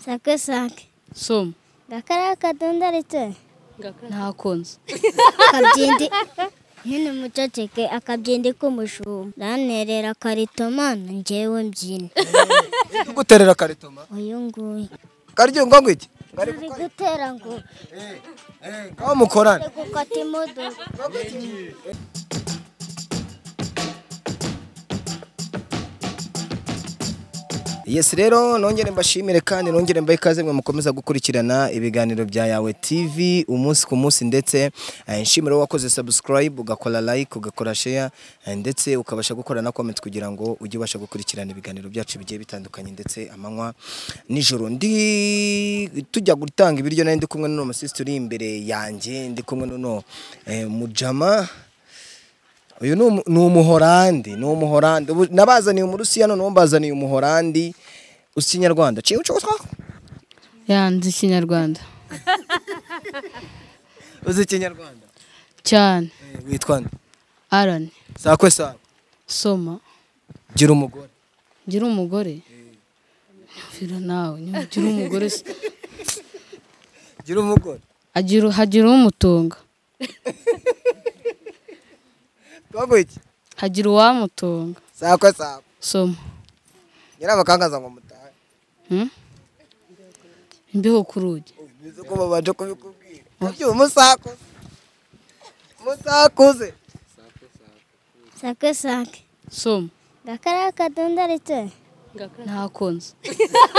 Sakwe sakwe. Soma. Ngakara kadondaritse. Ntakunze. Akabyindi nyine muceceke akabyindi k'umushumba. Ranterera karitomana njyewe mbyina. Guterera karitoma? Uyu nguyu. Karyo ngo ngwiki? Ari gutera ngo. Ngaho mukorana. Gukata imodoka. Yes rero nongere mbashimire kandi nongere mbaye ikaze mwe mukomeza gukurikirana ibiganiro bya Yawe TV umunsi ku munsi ndetse nshimire wakoze subscribe ugakora like ugakora share ndetse ukabasha gukora na comment kugira ngo ujye ubasha gukurikirana ibiganiro byacu bigiye bitandukanye ndetse amanywa nijoro. Ndi tujya gutanga ibiryo nari ndi kumwe n'uno musisitiri uri imbere yanjye, ndi kumwe n'uno mujama. Uyu ni umuhorandi, ni umuhorandi. Nabazaniye umurusiya none mbazaniye umuhorandi. Uzi Ikinyarwanda? Ya, nzi Ikinyarwanda. Uzi Ikinyarwanda? Cyane. Witwa nde? Aaron. Sakwe sakwe. Soma. Gira umugore. Gira umugore? Nyumvira nawe, gira umugore. Gira umugore. Hagira umutunga. Hagira uwamutunga. Sakwe sakwe. Soma. Nyirabakangaza ngo mutahe. Imbeho ku rugi. Bize ko babanje kubikubwira. Kabyo musakuze. Musakuze. Sakwe sakwe. Soma. Ngakara kadondaritse. Ntakunze.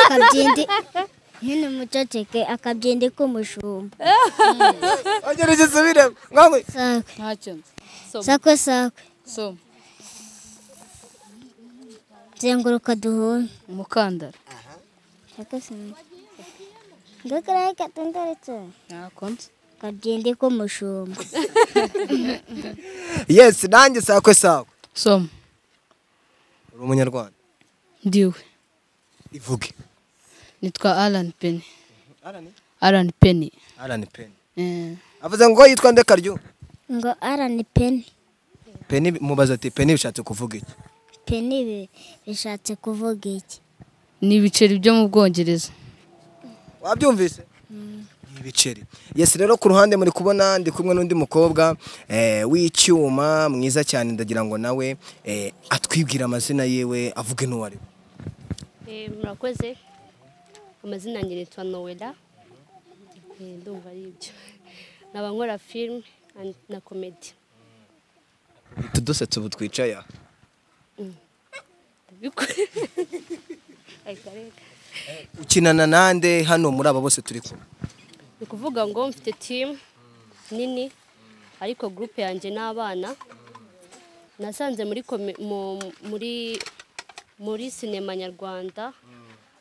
Akabyindi nyine muceceke akabyindi k'umushumba. Ongera ugisubiremo. Nkamwe. Sakwe. Ntacyo nzi. Sakwe sakwe. Soma. Zenguruka duhure. Umukandara. Sakwe sakwe. Ngakara kadondaritse. Ntakunze. Akabyindi k'umushumba. Yes, nanjye sakwe sakwe. Soma. Uri umunyarwanda? Ndiwe. Ivuge. Nitwa Alan Penny. Alan Penny. Alan Penny. Avuze ngo yitwa nde Karyo? Ngo Alan Penny. Penny mubaza ati Penny bishatse kuvuga iki? Penny bishatse kuvuga iki? Ni ibiceri byo mu Bwongereza. Wabyumvise? Ni ibiceri. Yes rero ku ruhande muri kubona ndi kumwe n'undi mukobwa w'icyuma mwiza cyane, ndagira ngo nawe atwibwira amazina yewe avuge n'uwo ari we. Murakoze. Amazina yanjye nitwa Noella. Ndumva ari ibyo. Naba nkora film na comedy. Tudusetse ubu twicaye. Ukinana nande hano muri aba bose turi kumwe? Ni kuvuga ngo mfite team nini ariko group yanjye n'abana nasanze muri muri sinema nyarwanda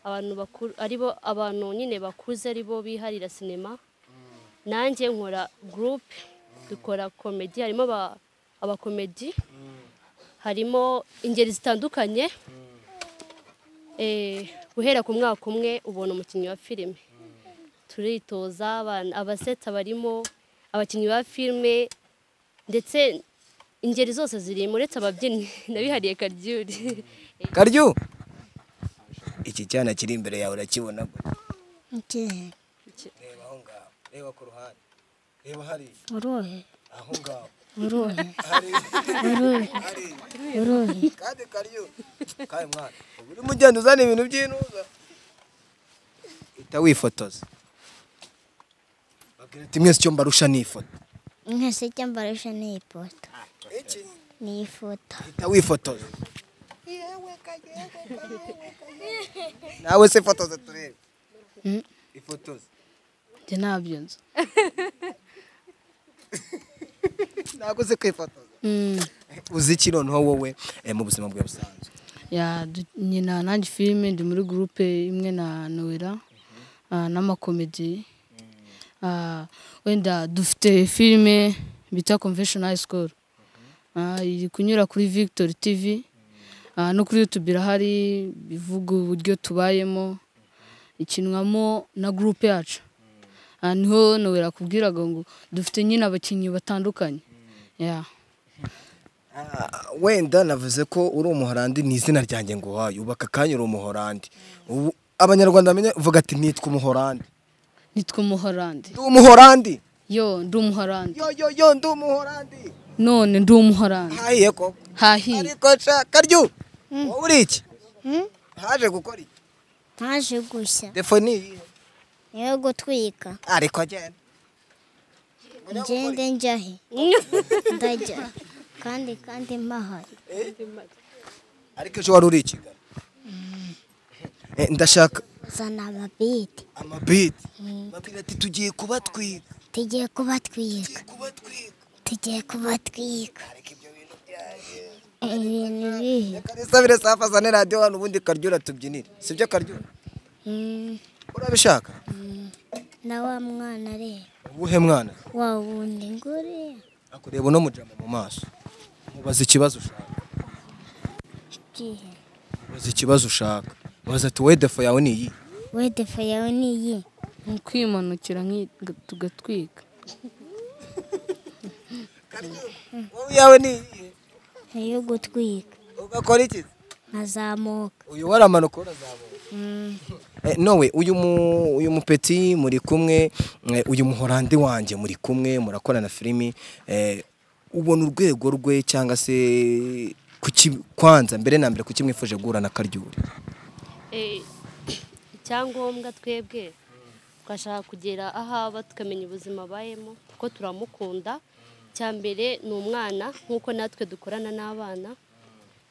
abantu bakuru aribo abantu nyine bakuze aribo biharira sinema. Nanjye nkora group dukora comedy, harimo abakomedi, harimo ingeri zitandukanye. Guhera ku mwaka umwe ubona umukinnyi wa filime. Turitoza abana abasetsa barimo abakinnyi ba filime ndetse ingeri zose zirimo uretse ababyinnyi nabihariye Karyuri. Karyu, iki cyana kiri imbere yawe urakibona gute? Iki. Reba aho ngaho, reba ku ruhande. Reba hari. Uruhe. Aho ngaho. Uruhe. Hari. Uruhe. Uruhe. Kandi Karyu, kandi mwana, uri mugenda uzana ibintu by'inuza. Ita wifotoza. Babwira ati mwese icyo mbarusha ni ifoto. Mwese icyo mbarusha ni ifoto. Iki? Ni ifoto. Ita wifotoza. Nawe se fotoza turebe. Ifotoza. Njye ntabyo nzi. Ntabwo uzi kwifotoza. Uzi iki noneho wowe mu buzima bwawe busanzwe? Ya, nyina nanjye filime ndi muri groupe imwe na Noella n'amakomedi. Wenda dufite filime bita Convention High School. Iri kunyura kuri Victory TV. No kuri YouTube irahari, bivuga uburyo tubayemo, ikinwamo na groupe yacu. Niho Noella akubwiraga ngo dufite nyine abakinnyi batandukanye. Yeah. Wenda navuze ko uri umuhorandi ni izina ryanjye ngo wayo ubaka kanya uri umuhorandi. Abanyarwanda bamenye, uvuga ati nitwa Umuhorandi. Nitwa Umuhorandi. Ndi Umuhorandi. Yo, ndi Umuhorandi. Yo yo yo, ndi Umuhorandi. None ndi Umuhorandi. Hahiye koko. Hahiye. Ariko sha Karyu, wowe uri iki? Haje gukora iki? Ntaje gushya. Defo ni iyihe? Niyo gutwika. Ariko agenda. Ngende njyahe? Ndajya. Kandi mpahari. Ariko ejo wari uri i Kigali. Ndashaka zana amabiti. Amabiti. Babwira ati tugiye kubatwika. Tugiye kubatwika. Tugiye kubatwika. Ariko ibyo bintu byaje. Ibintu bihe. Reka nisabire safa azane radiyo hano ubundi Karyura tubyinire. Sibyo Karyura? Urabishaka? Na wa mwana rero. Uwuhe mwana? Wa wundi nguriya. Akureba uno mujama mu maso. Mubaza ikibazo ushaka. Ikihe? Mubaza ikibazo ushaka. Mubaza ati wowe defo yawe ni iyi. We defo yawe ni iyi. Ni ukwimanukira tugatwika. Wowe yawe ni iyi. Iyo gutwika. Ugakora iki? Nkazamuka. Uyu waramanuka urazamuka. Nowe uyu mupeti muri kumwe, uyu Muhorandi wanjye muri kumwe murakorana filimi, ubona urwego rwe cyangwa se kwanza mbere na mbere kuki mwifuje guhura na Karyuri? Icyangombwa twebwe twashaka kugera ahaba tukamenya ubuzima abayemo kuko turamukunda. Cya mbere ni umwana nk'uko natwe dukorana n'abana.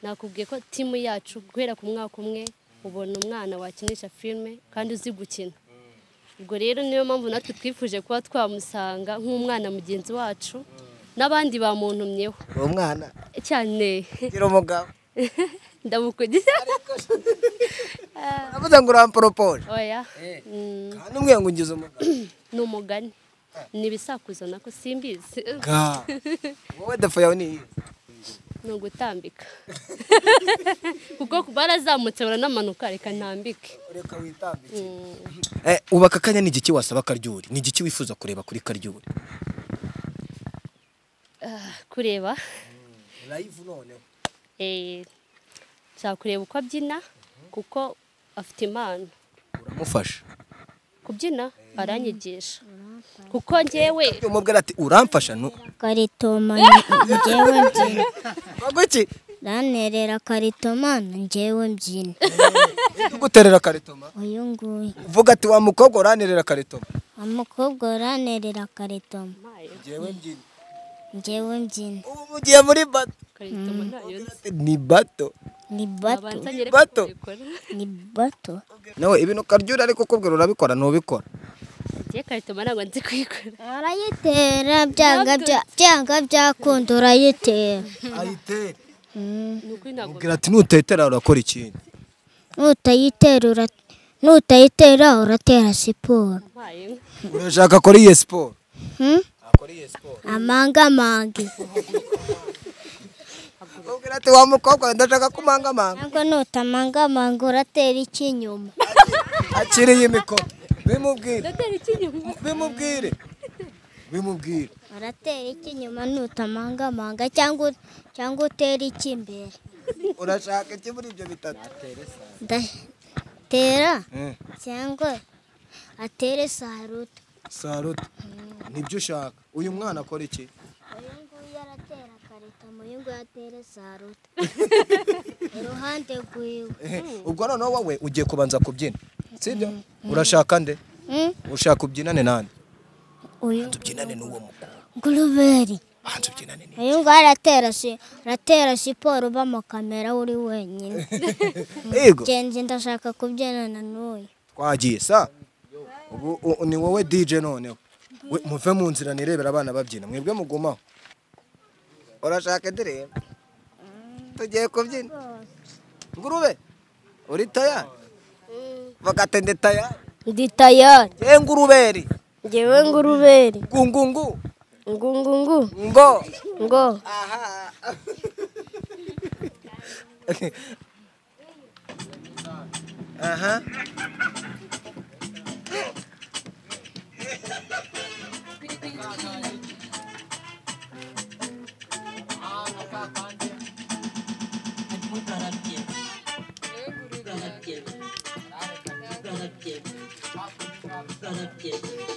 Nakubwiye ko timu yacu guhera ku mwaka umwe ubona umwana wakinisha filime kandi uzi gukina. Ubwo rero niyo mpamvu natwe twifuje kuba twamusanga nk'umwana mugenzi wacu n'abandi bamuntumyeho. Uwo mwana cyane gira umugabo. Ndamukugize. Uravuze ngo uramporopoje. Oya. Kandi umwe ngo ungize umugabo. Ni umugani. Ni ibisakuzo nako simbizi. Wowe defo yawe ni iyihe? Ni ugutambika. Kuko barazamutse baranamanuka, reka ntambike. Reka witambike. Ubaka kanya ni igiki wasaba Karyuri? Ni igiki wifuza kureba kuri Karyuri? Kureba live noneho. Nshaka kureba uko abyina kuko afite impano. Uramufasha kubyina? Aranyigisha. Kuko njyewe umubwira ati uramfasha no Karitoma njyewe mbyina. Baguki? Ranterera karitoma njyewe mbyina. Uguterera karitoma? Uyu nguyu. Uvuga ati wa mukobwa uranterera karitoma. Wa mukobwa uranterera karitoma. Njyewe mbyina. Njyewe mbyina. Ubu mugiye muri bato. Karitoma ntayo. Ni bato. Ni bato. Bato. Ni bato. Nawe ibintu Karyura ariko kubwira urabikora ntubikora. Ngiye karitoma ntabwo nzi kuyikora. Arayitera byanga byakunda urayitera. Ayitera. Ubwira ati nutetera urakora ikindi. Nutayitera uratera siporo. Urashaka akora iyihe siporo? Akora iyihe siporo? Amangamange. Ubwira ati wa mukobwa ndashaka kumangamanga. Ntabwo nutamangamanga uratera iki inyuma. Akiriye imikoro. Bimubwire. Ndatera iki inyuma. Bimubwire. Bimubwire. Uratera iki inyuma nutamangamanga cyangwa utera iki imbere. Urashaka iki muri ibyo bitatu? Ndatera cyangwa atere saruta. Saruta. Nibyo ushaka. Uyu mwana akora iki? Uyu nguyu aratera karitoma, uyu nguyu atere saruta. Iruhande rwiwe. Ubwo noneho wowe ugiye kubanza kubyina. Sibyo? Urashaka nde? Ushaka ubyinane nande? Uyu tubyinane n'uwo mukobwa. Nguruberi. Tubyinane ni. Uyu nguyu aratera siporo uba mu kamera uri wenyine. Yego. Genzi ndashaka kubyinana n'uyu. Twagiye sa. Ubu ni wowe DJ noneho. Muve mu nzira nirebera abana babyina. Mwebwe mugumaho. Urashaka ndirimba? Tugiye kubyina. Ngurube. Uri tayari? Bakatende tayari. Ndi tayari. Ngewe nguruberi. Ngewe nguruberi. Ngungungu. Ngungungu. Ngo. Ngo. Aha. Aha.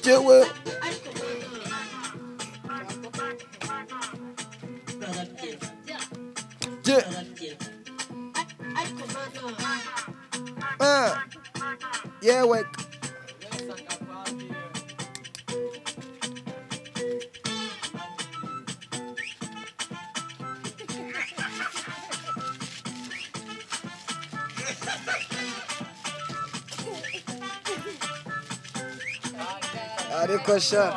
Jewe. Je. Yewe. Ariko sha.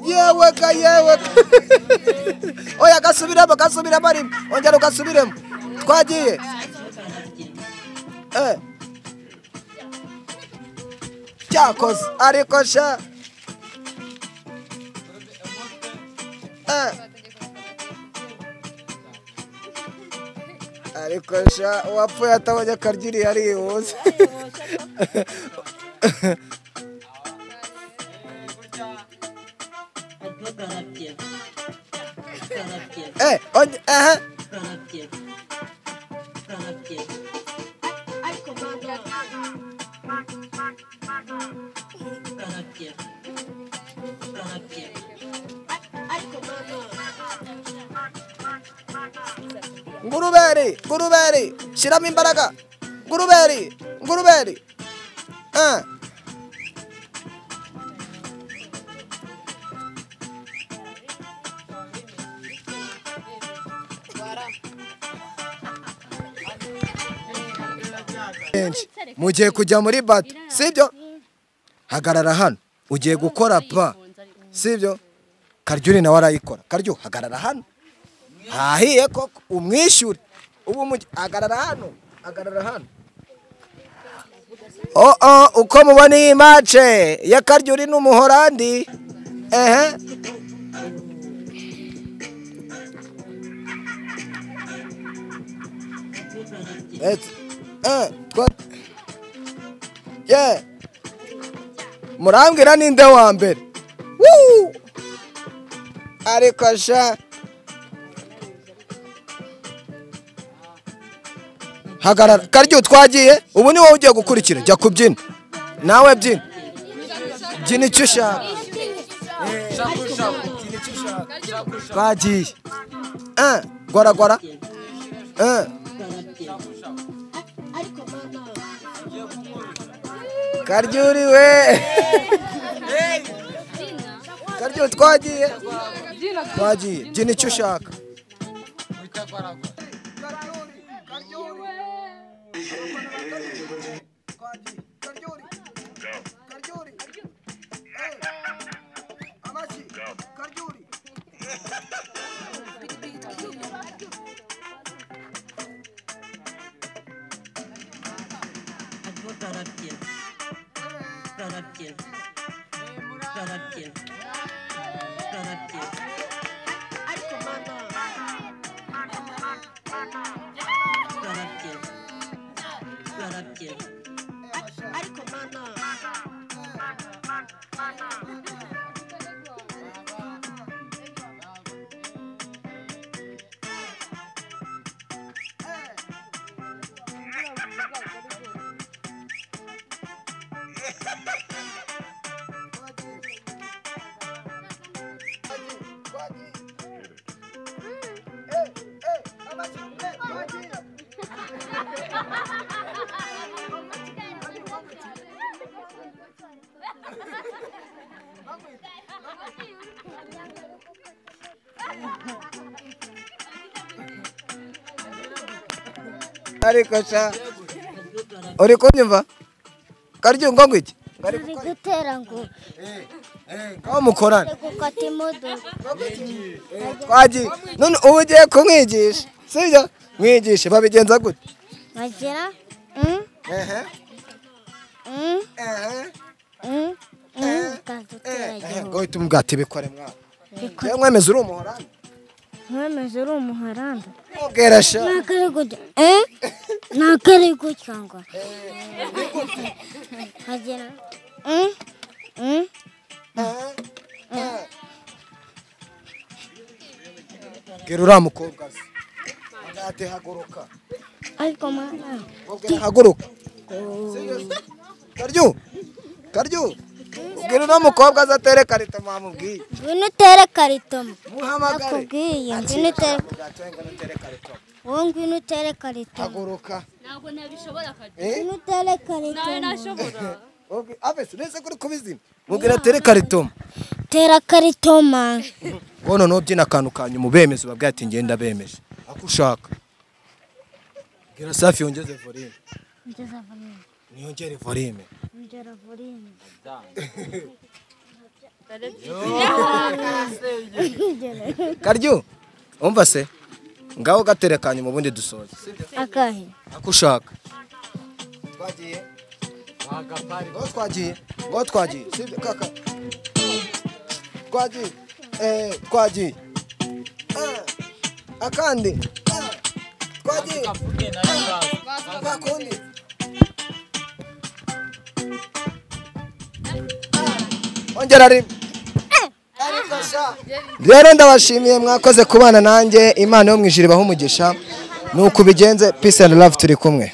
Yewe ka yewe. Oya gasubiremo gasubiremo arimo. Ongera ugasubiremo. Twagiye. Cyakoze ariko sha. Ariko sha uwapfuye atabonye akaryiri yarihuse. Nguruberi, nguruberi, shiramo imbaraga. Nguruberi, nguruberi. Mugiye kujya muri bato, sibyo? Hagarara hano. Ugiye gukora pa. Sibyo? Karyuri nawe arayikora. Karyo hagarara hano. Hahiye koko umwishyure. Ubu hagarara hano, hagarara hano. Oh uko mubona iyi match ya Karyuri n'Umuholandi. Yeah. Murambwira ninde wa mbere? Woo! Ariko sha. Hagarara. Karyo twagiye. Ubu ni wowe ugiye gukurikira. Jya kubyina. Nawe byina. Byina icyo ushaka. Twagiye. Gora gora. Karyuri we. Karyo twagiye. Twagiye. Byina icyo ushaka. Ariko sha uri kunyumva Karyo ngo ngwiki Ari gutera ngo kaho mukorana gukata imodoka twagiye none ubu ugiye kumwigisha sibyo mwigishe babigenza gute bagira ngo tumugate bikore mwana yewe mwemeze uri umuhoranda mwemeze uri umuhoranda mubwira sha nakari gutya ngo bagira Bwira uriya mukobwa se. Ate haguruka. Ariko mana. Bwira haguruka. Karyo. Karyo. Ubwira uriya mukobwa aze atere karito mwamubwiye. Ngwino utere karito. Muhamagare. Nakubwiye ngwino utere. Wowe ngwino utere karito. Haguruka. Ntabwo nabishobora Karyo. Ngwino utere karito. Nawe nashobora. Okay, abe uretse kuri kubizima. Mubwira atere karito. Tera karito man. Ngo noneho ubyina akantu ka nyuma ubemeze ubabwira ati ngenda bemeje. Ako ushaka. Bwira Safi yongeze volume. Ongeza volume. Niyongere volume. Ongera volume. Karyo. Umva se. Ngaho gatere ka nyuma ubundi dusoze. Akahe. Ako ushaka. Twagiye. Ngo twagiye. Ngo twagiye. Sibyo kaka. Twagiye. Twagiye. Akandi. Twagiye. Kakundi. Ongera rimwe. Rero ndabashimiye mwakoze kubana nanjye, Imana yo mu ijuru ibahe umugisha. Nuko ubigenze, peace and love, turi kumwe.